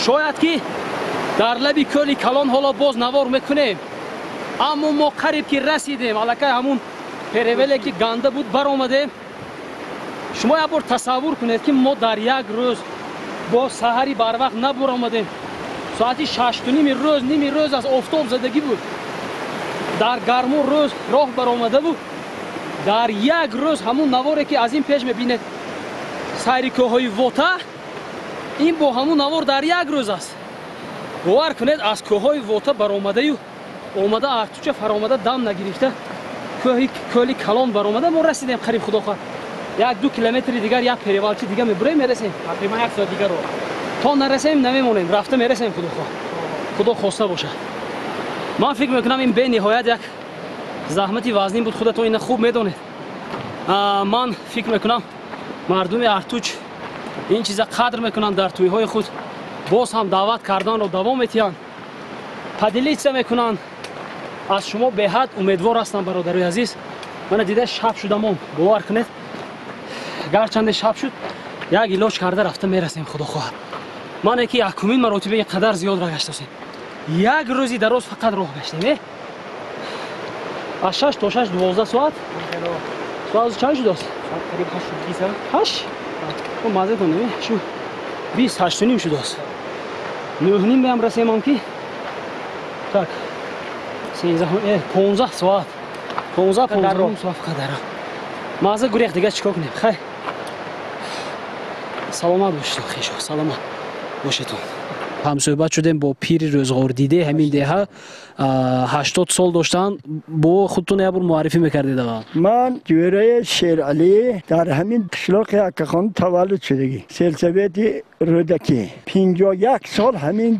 Speaker 2: Шояд ки дар лаби кӯли калон ҳоло боз навор мекунем, аммо мо қариб ки расидем, аллакай ҳамун перевале ки ганда буд баромадем. Шумо як бор тасаввур кунед, ки мо дар як рӯз бо саҳари барвақт набаромадем. Соати 6:30 рӯз, ними рӯз аз офтоб задагӣ буд, дар гарму рӯз роҳ баромада буд. Дар як рӯз ҳамун наворе ки аз ин пеш мебинед, сайри кӯҳҳои Вота, ин бо ҳамун навор дар як рӯз аст. Бовар кунед, аз кӯҳҳои Вота баромадаю омада Артуча фаромада, дам нагирифта кӯли калон баромада мо расидем қариб. Худо хоҳад, 1-2 километри дигар, як перевалчи дига мебурем, мерасем.
Speaker 4: Тақрибан як соат дигар роҳ.
Speaker 2: То нарасем намемонем, рафта мерасем, худо хоҳад, худо хоста бошад. Ман фикр мекунам, ин бениҳоят як заҳмати вазнин буд, худатон ина хуб медонед. Ман фикр мекунам, мардуми Артуч ин чиза қадр мекунанд, дар тӯйҳои худ боз ҳам даъват карданро давом метиҳанд, поделиться мекунанд. Аз шумо беҳад умедвор ҳастам, бародарои азиз. Мана дида, шаб шудамон, бовар кунед, гарчанде шаб шуд, як илоҷ карда рафта мерасем, худо хоҳад. Мане ки якумин маротиба ин қадар зиёд роҳ гаштасем, як рӯзи дароз фақат роҳ гаштем. Аз 6 то 6, 12 соат. Соат чанд шудааст?
Speaker 4: Қариб 8:20.
Speaker 2: 8 маза кунем, шу 28:30 шудааст. 9:30 беам расемам ки так 13, 15 соат, 15, 15 соат фақат дар маза гурехт. Дига чикор кунем? Хай, саломат бошед, хешо, саломат бошедон. Ҳамсӯҳбат шудем бо пири рӯзғордиде ҳамин деҳа, 80 сол доштанд. Бо худтон як бор муаррифӣ мекардед аввал.
Speaker 5: Ман ҷӯраи Шералӣ, дар ҳамин қишлоқи Акахон таваллуд шудагӣ, селсовети Рӯдакӣ. 51 сол ҳамин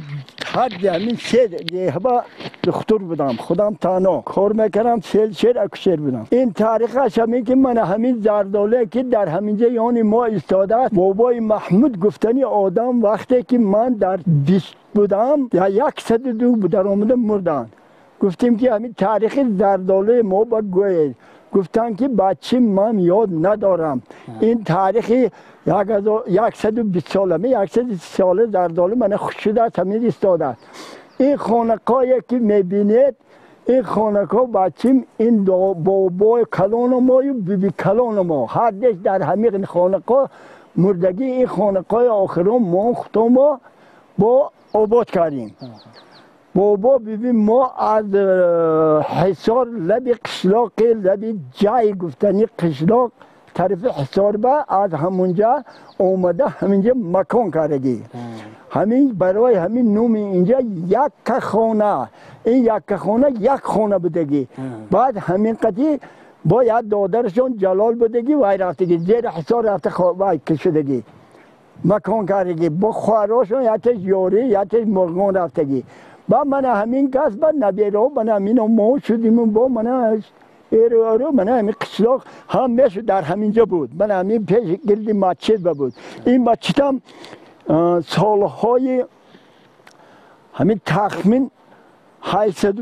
Speaker 5: ҳарди ҳамин се деҳба духтур будам, худам танҳо кор мекардам, фелдшер, акушер будам. Ин таърихаш ҳамин ки мана ҳамин зардоле ки дар ҳаминҷа ёни мо истодааст, бобои Маҳмуд гуфтани одам, вақте ки ман дар 20 будам, дар 102 даромада мурданд. Гуфтем ки ҳамин таърихи зардолаи мо ба гӯед. Гуфтанд ки бачи, ман ёд надорам. Ин таърихи 120 сола, 130 сола зардола мана хуш шудааст, ҳамин истодааст. Ин хонақое ки мебинед, ин хонако, бачим, ин бобои калону мою биби калону мо ҳардеш дар ҳамин хонако мурдагӣ. Ин хонақои охирон мо худомо бо обод кардем. Бобо биби мо аз Ҳисор, лаби қишлоқи лаби ҷай гуфтани қишлоқ тарафи Ҳисор ба, аз ҳамунҷа омада ҳаминҷа макон кардагӣ. Ҳамин барои ҳамин номи инҷа якка хона. Ин якка хона як хона будагӣ. Баъд ҳамин қатӣ бо як додарашон Ҷалол будагӣ, вай рафтагӣ зери Ҳисор, рафта вай кишудагӣ, макон кардагӣ. Бо хоҳарошон якташ Ёрӣ, якташ Мурғон рафтагӣ. Ба мана ҳамин кас ба набераҳо мана ҳамино мо шудим. Бо мана эру мана ҳамин қишлоқ ҳамеш дар ҳаминҷа буд, мана ҳамин пеш гирди масҷид ба буд. Ин масҷидам солҳои ҳамин тахмин 800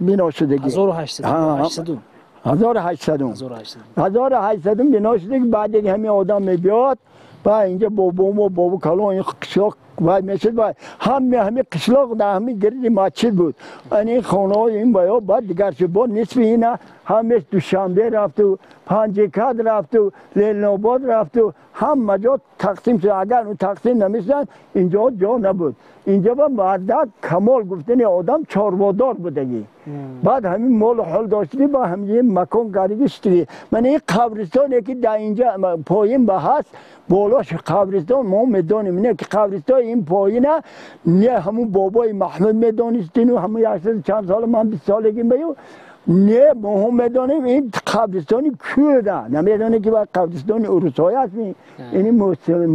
Speaker 5: бино шудагӣ, 1800 бино шудагӣ. Баъд ҳамин одам мебиёд ва инҷа бобомо, бобо калон, ин қишлоқ вай мешуд. Вай ҳаме ҳами қишлоқ дар ҳами гирди масҷид буд. Ин хонаҳои ин баё баъд дигар шуд. Бо нисфи ина ҳамеш Душанбе рафту, Панҷикад рафту, Ленинобод рафту, ҳама ҷо тақсим шуд. Агар тақсим намешуданд, инҷо ҷо набуд. Инҷа ба мардак Камол гуфтани одам чорводор будагӣ. Баъд ҳамин молу ҳол доштагӣ, ба ҳамин макон кардагӣ, шудагӣ. Мана ин қабристоне ки дар инҷа поин ба ҳаст, болош қабристон, мо медонем не ки қабристон ин поина не, ҳамун бобои Маҳмуд медонистину, ҳамун яксаду чанд сола, ман 20 солагим баю, не, мо медонем ин қабристони кӯда, намедонем ки қабристони урусҳой аст, ини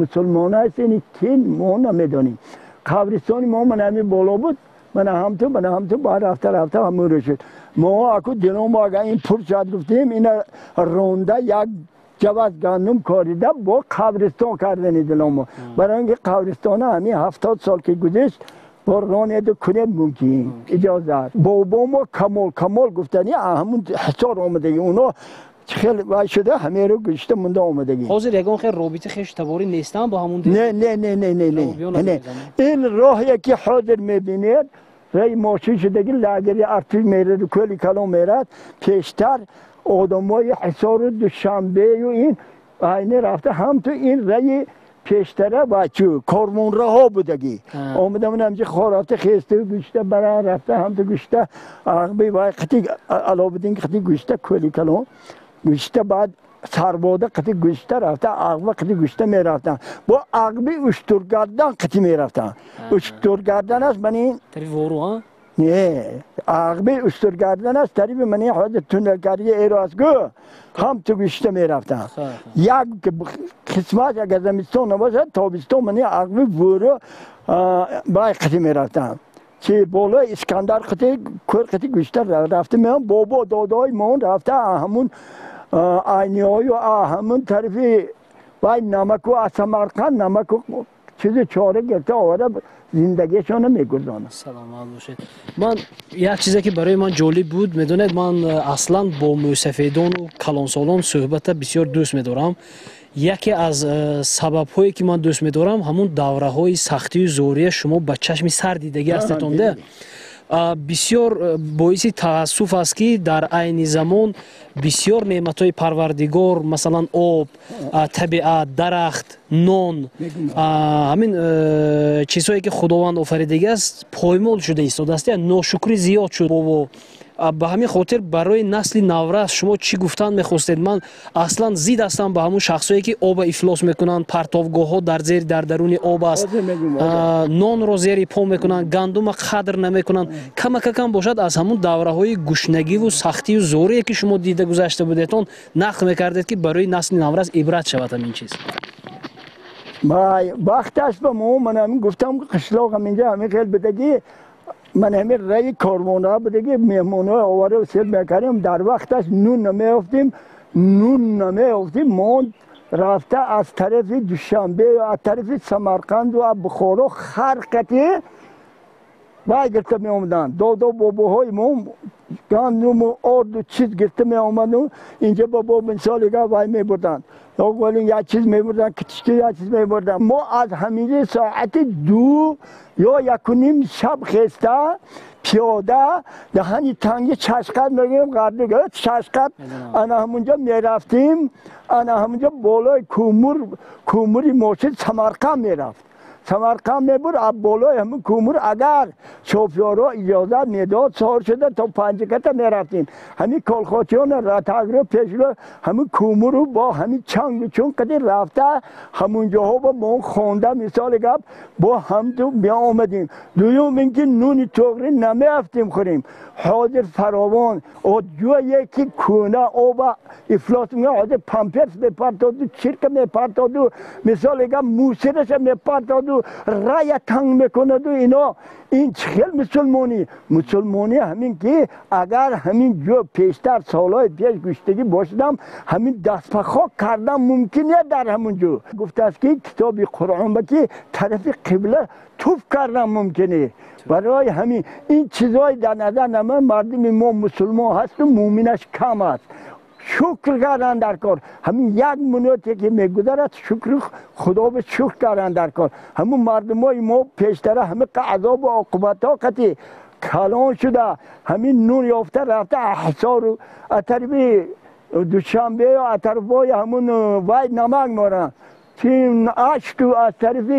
Speaker 5: мусулмон аст, ини кин, мо намедонем. Қабристони мо мана ҳамин боло буд, мана ҳамту, мана ҳамту, баъд рафта рафта ҳамуро шуд. Мо аку диломо агар ин пур шуд, гуфтем, ина ронда як ҷаваз гандум корида бо қабристон кардани диломо, барои инки қабристона ҳамин 70 сол ки гузашт, бо ронеду кунед мумкин иҷозат. Бобомо Камол, Камол гуфтани ҳамун Ҳисор омадаги, уно Хеле вай шуда ҳамеро гузошта монда омадагӣ.
Speaker 1: Ҳозир ягон хел робита хешу таборӣ нестам бо ҳамун?
Speaker 5: Не, не, не, не, не, не, не. Ин роҳе ки ҳозир мебинед, роҳи мошин шудагӣ, лагери артиш мерад, кӯли калон мерад. Пештар одамои Ҳисору Душанбею ин айни рафта ҳамту ин раи пештара бачу корвонраҳо будагӣ. Омадамон ҳамҷи хорафта хеста гушта бара рафта ҳамту гушта ағби вай қити Аловиддин қити гушта кӯли калон гушта, баъд сарбода қити гушта рафта ағба қити гушта мерафтанд. Бо ағби уштургардан қити мерафтанд. Уштургардан аст мани
Speaker 1: тарафи Вору?
Speaker 5: Не, ағби уштургардан аст тарафи мани ҳозир туннелкарии эро аст гӯ, ҳам ту гушта мерафтанд. Як қисмат агар зимистон набошад, тобистон мани ағби Вору бай қити мерафтанд. Чи болои Искандар қити кӯр қити гушта рафта меон, бобо додои мон рафта ҳамун айниҳою ҳамун тарафи вай намаку аз Самарқанд намаку чизи чора гирифта оварда зиндагиашонро мегузаронад.
Speaker 1: Саломат бошед. Ман як чизе ки барои ман ҷолиб буд, медонед, ман аслан бо мӯйсафедону калонсолон суҳбата бисёр дӯст медорам. Яке аз сабабҳое ки ман дӯст медорам, ҳамун давраҳои сахтию зория шумо ба чашми сар дидагӣ ҳастетонда. Бисёр боиси таассуф аст, ки дар айни замон бисёр неъматҳои Парвардигор, масалан об, табиат, дарахт, нон, ҳамин чизҳое ки Худованд офаридагӣ аст, поймол шуда истодааст, ношукрӣ зиёд шуд. Ба ҳамин хотир барои насли наврас шумо чӣ гуфтан мехостед? Ман аслан зид ҳастам ба ҳамун шахсое ки оба ифлос мекунанд, партовгоҳҳо дар зери дар даруни об аст, нонро зери по мекунанд, гандума қадр намекунанд. Камакакам бошад, аз ҳамун давраҳои гушнагиву сахтию зорие ки шумо дида гузашта будетон нақл мекардед, ки барои насли наврас ибрат шавад ҳамин чиз.
Speaker 5: Вақташ ба мо ман ҳамин гуфтам, қишлоқ ҳаминҷа ҳамин хел будагӣ, ман ҳамин раи корвонҳо будагӣ, меҳмонҳо овара сел мекардем. Дар вақташ нун намеёфтим, нун намеёфтим. Мо рафта аз тарафи Душанбе, аз тарафи Самарқанду аз Бухоро харқати вай гирифта меомаданд. Додо бобоҳои мо гандуму орду чиз гирифта меомаду инҷа бобо мисолига вай мебурданд. Як чиз мебурданд, китишки як чиз мебурданд. Мо аз ҳамиҷи соати 2 ё 1:30 шаб хеста пиёда даҳани танги Чашқат мегӯем, ғарби Чашқат, ана ҳамунҷо мерафтим. Ана ҳамунҷо болои кӯмур, кӯмури мошин Самарқанд мерафт. Самарқанд мебур, аз болои ҳамун кӯмур агар шофёрҳо иҷозат медод, сор шуда то Панҷаката мерафтем. Ҳамин колхозчиён ратагро пешро ҳамин кӯмуру бо ҳамин чангу чун қади рафта ҳамунҷоҳо бо мо хонда, мисоли гап, бо ҳамту меомадем. Дуюм ин ки нуни тоғрӣ намерафтем хӯрем. Ҳозир фаровон ҷое ки кӯна оба ифлос мекунад, ҳозир памперс мепартоду, чирка мепартоду, мисоли гап, мусираша мепартоду, рая танг мекунаду. Ино ин чӣ хел мусулмонӣ? Мусулмонӣ ҳамин ки агар ҳамин ҷо пештар солҳои пеш гӯштагӣ бошадам, ҳамин дастпахок кардан мумкин не дар ҳамун ҷо. Гуфтааст ки китоби Қуръон ба ки тарафи қибла туф кардан мумкине. Барои ҳамин ин чизҳои дар назар нама, мардуми мо мусулмон ҳасту муъминаш кам аст. Шукр кардан дар кор. Ҳамин як минуте ки мегузарад, шукри Худо ба шукр кардан дар кор. Ҳамун мардумои мо пештара ҳамин азобу оқибатҳо қати калон шуда, ҳамин нун ёфта рафта Ҳисору аз тарафи Душанбе аз тарафҳои ҳамун вай намак моранд. Ашту аз тарафи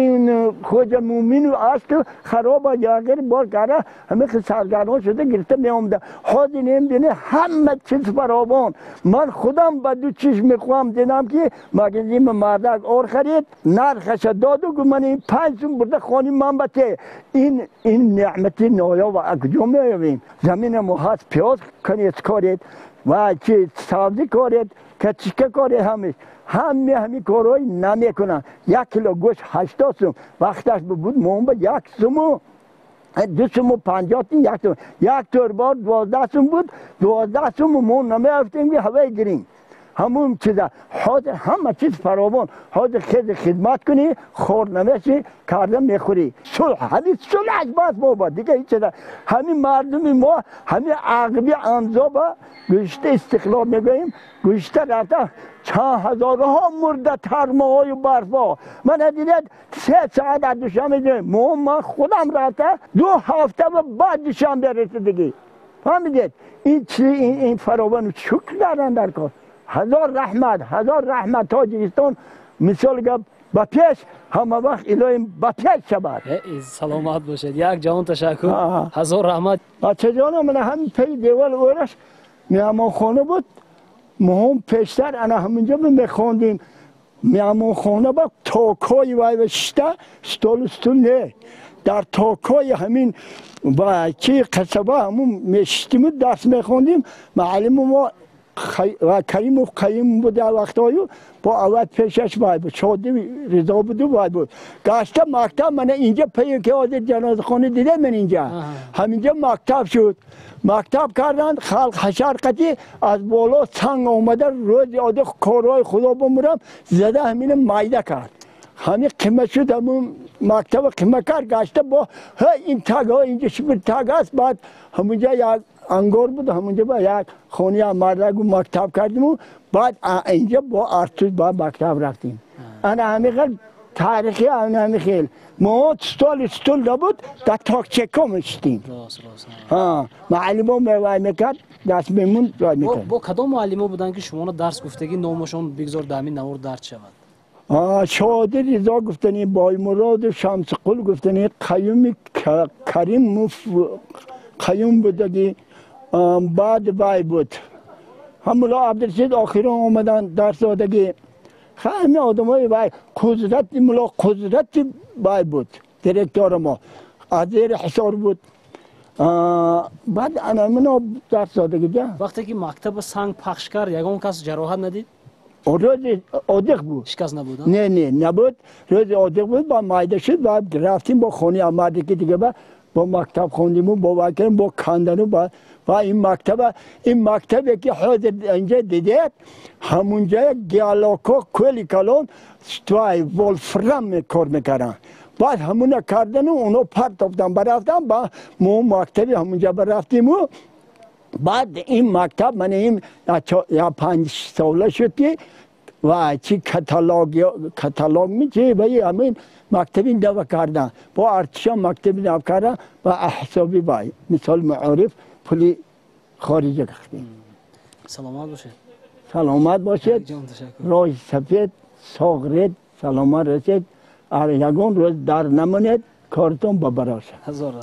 Speaker 5: Хоҷа Муъмину ашту хароба ягир бор карда ҳамин саргардон шуда гирифта меомада. Ҳозир мебинӣ ҳама чиз фаровон. Ман худам ба ду чишм мехоҳам дидам ки магазини мардак ор харид, нархаша доду, гуфт ман ин 5 сум бурда хони ман ба те. Ин неъмати ноёб аз куҷо меёбем? Замина мо ҳаст, пиёз конец коред ва чи сабзӣ коред, качишка коред, ҳамеш ҳаме ҳамин корҳои намекунанд. 1 кило гӯшт 80 сум, вақташ буд момба 1 суму 2 суму 50 тин, 1 сум. Як тӯрбор 12 сум буд, 12 суму мо намеафтем ки ҳавай гирем. ҳамун чиза ҳозир ҳама чиз фаровон. Ҳозир хези хидмат кунӣ, хор намешӣ, карда мехӯрӣ. Сулҳ, ҳамин сулҳ бас боба, дига ҳеҷ чиза. Ҳамин мардуми мо ҳамин ағби анзоба гузишта истиқлол мегӯем, гузишта рафта чанд ҳазорҳо мурда тармоҳою барфҳо. Ман дидед 3 соат аз Душанбе ман худам рафта 2 ҳафта баъд Душанбе расидагӣ. Фаҳмидед? Ин чи ин фаровон шукр доранд дар кор. Ҳазор раҳмат, ҳазор раҳмат Тоҷикистон мисол гап ба пеш, ҳама вақт илоҳим ба пеш шавад.
Speaker 2: Саломат бошед. Як ҷаҳон ташаккур. Ҳазор раҳмат.
Speaker 5: Бачаҷонам, мана ҳамин паи девол ораш меҳмонхона буд. Мо ҳам пештар ана ҳаминҷо мехондем. Меҳмонхона ба токҳои вай шишта, столу стул не. Дар токҳои ҳамин ба чи қасаба ҳамун мешиштиму дарс мехондем. Муаллими мо Каримов Қайим буд дар вақтҳою, бо аввал пешаш вай буд, Шоди Ризо буду вай буд. Гашта мактаб мана инҷа пае ки ҳозир ҷанозахона дидем ман инҷа. Ҳаминҷа мактаб шуд. Мактаб карданд, халқ ҳашар қатӣ аз боло санг омада рӯзи оди корҳои худо бумурам зада ҳамина майда кард. Ҳамин қимат шуд, ҳамун мактаба қимат кард, гашта бо ҳа ин тагҳо инҷа шибир таг аст, баъд ҳамунҷа як ангор буд, ҳамунҷа ба як хонаи мардагу мактаб кардиму, баъд инҷа бо Артуз ба мактаб рафтем. Ана ҳамин хел таърихи, ана ҳамин хел. Мо столи стул набуд, дар токчако мешистем. Муаллимо мевай мекард, даст мемунд, вай мекард.
Speaker 2: Бо кадом муаллимо буданд ки шуморо дарс гуфтагӣ номашон бигзор дар ҳамин навор дард шавад?
Speaker 5: Шоди Ризо гуфтани, Боймуроду Шамсиқул гуфтани, Қаюми Каримов Қаюм будаги, баъд вай буд. Ҳам мулло Абдурашид охирон омаданд дарс додагӣ. Ҳами одамои вай Қудрати мулло Қудрати вай буд, директори мо. Аз зери ҳисор буд. Баъд ана мино дарс додагӣ.
Speaker 2: Вақте ки мактаба санг пахш кард, ягон кас ҷароҳат надид?
Speaker 5: Рӯзи одиқ буд.
Speaker 2: Ҳеҷ кас набуд?
Speaker 5: Не, не, набуд. Рӯзи одиқ буд, ба майда шуд, ба рафтим бо хонаи амарде ки дига бо мактаб хондиму, бо вай кардем, бо кандану ва ин мактаба, ин мактабе ки ҳозир инҷа дидед, ҳамунҷа геологҳо кӯли калон вай волфрам кор мекарданд. Баъд ҳамуна кардану оно партофтан барафтан, ба мо мактаби ҳамунҷа барафтиму. Баъд ин мактаб мана ин 5 сола шуд ки ва чи каталог ми чи ваи ҳамин мактаби нава кардан. Бо артиша мактаби нав кардан ва ҳисоби вай мисол маориф пули хориҷа гирифтем.
Speaker 2: Саломат бошед.
Speaker 5: Саломат бошед. Роҳи сафед соғред, саломат расед. Ягон рӯз дар намонед, коритон ба бароша.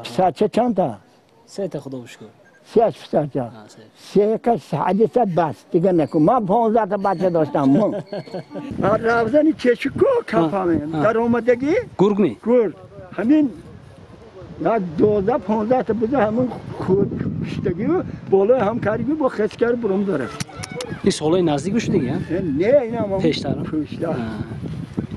Speaker 5: Писарча чандта?
Speaker 2: Сета, худо шукр.
Speaker 5: Сеаш писарча. Се каш ҳадиса бас, дига накун. Ман 15 та бача доштам. Равзани чешуко кафамем. Дар омадагӣ?
Speaker 2: Гург ми?
Speaker 5: Гург. Ҳамин як 12-15 та буза ҳамин худ куштагию болои ҳам кардагию бо хескар бурум дорад.
Speaker 2: Ин солҳои наздик шудагӣ?
Speaker 5: Не, ин
Speaker 2: пештар.
Speaker 5: Пештар.